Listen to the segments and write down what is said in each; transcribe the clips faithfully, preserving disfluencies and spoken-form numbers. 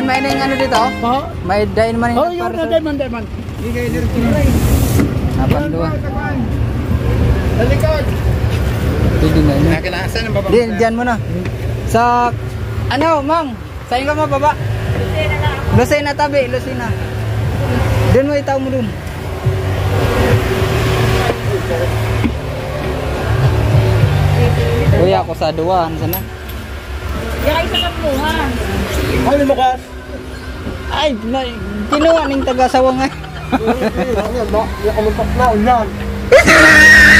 May na yung ano dito? Oh? May diamond yung Oh, yung para na sa diamond, diamond. Napanduan. Sa likod. Pwede na yun. Nakinasan ang baba. Di, dyan mo na. Sa, ano, mang? Saan ka mababa? Lucena tabi, Lucena. Doon mo, itaw mo doon. Uy, ako sa duwahan sana. Diyan kayo sa kapuhan. Ano mo ka? Ay, na, kinuha ning taga-asawa nga. Hindi, hindi, hindi, hindi, hindi, hindi, hindi,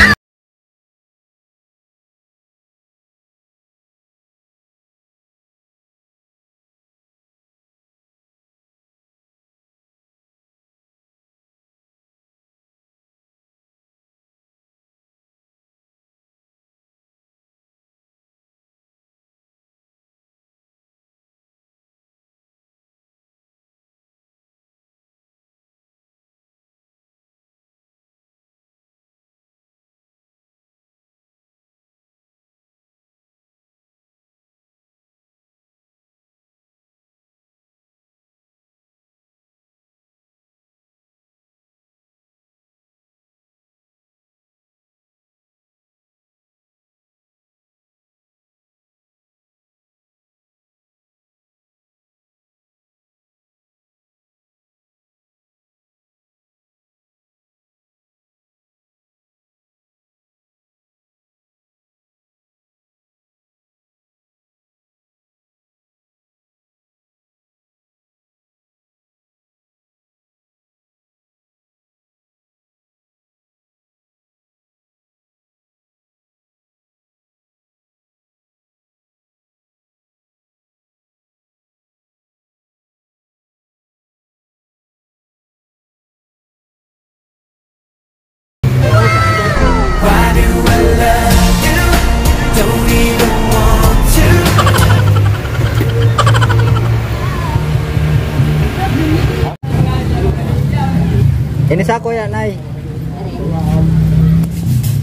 Ini sa kuya, Nay.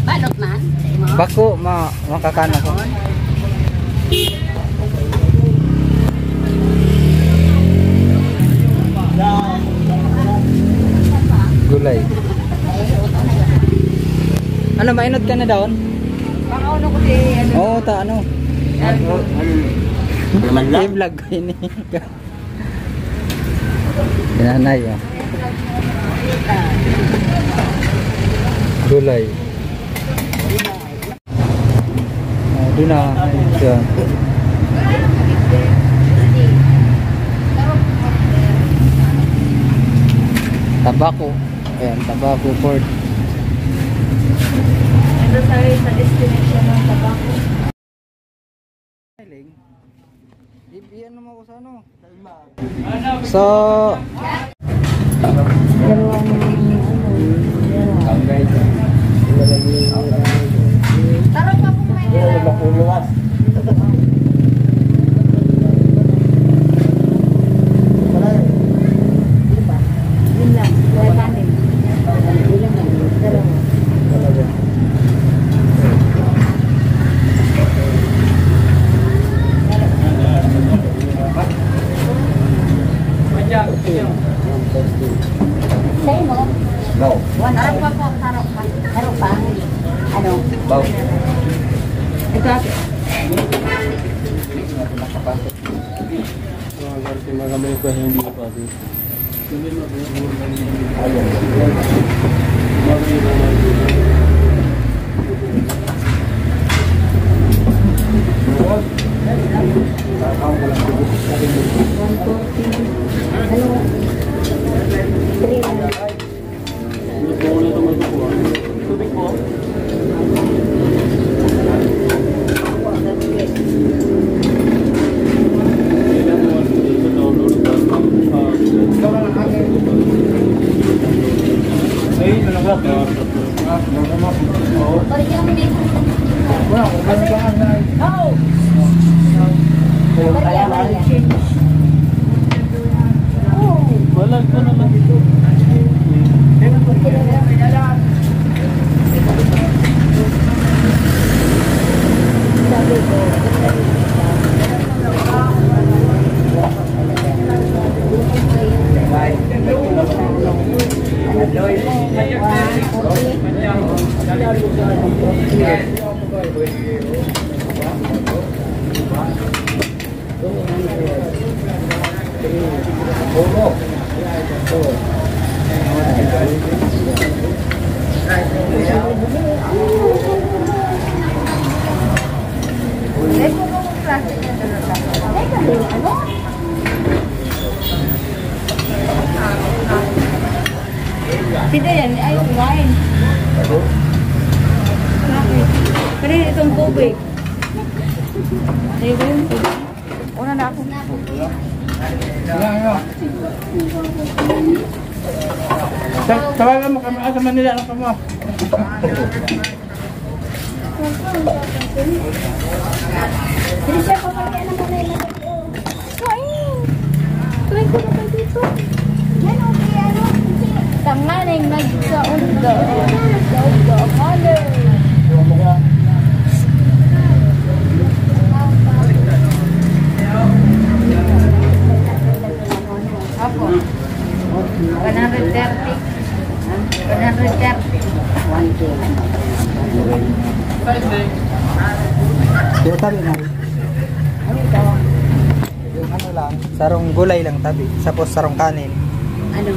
Balot man, sa imo. Bako, ma-, makakano ko. Gulay. Ano, mainot ka na daon? Baka ano ko si, ano? Oo, ta, ano? Ano? Ano? I-vlog ko ini. Nanay, oh. Gulay. Oh, doon na. Ayan. Tabaco. Ayan, Tabaco Port. Ito sa, sa destination ng Tabaco. Ling. Di, di, ano mo ako sa ano? So, Sa imo? No. Tarong pa po, tarong pa. Tarong pa. Ano? Baw. Ito, ate. Balag ka naman. Si Dayan, ayaw kumain. Bakit? Pero itong tubig. Ayaw ko yung tubig. Una na ako. Ano, ano? Ta-, tawagan mo kami. Ah, sa Manila lang kami. Hindi siya pa kaya naman ay nag-, kain. Try ko na kayo dito. Yan, okay, ano, hindi. Tanganing nagsaunda. Saunda, color. Apo. One hundred thirty. One hundred thirty. Yung tabi na. Ano ito? Yung ano lang, sarong gulay lang tabi. Tapos sarong kanin. Ano?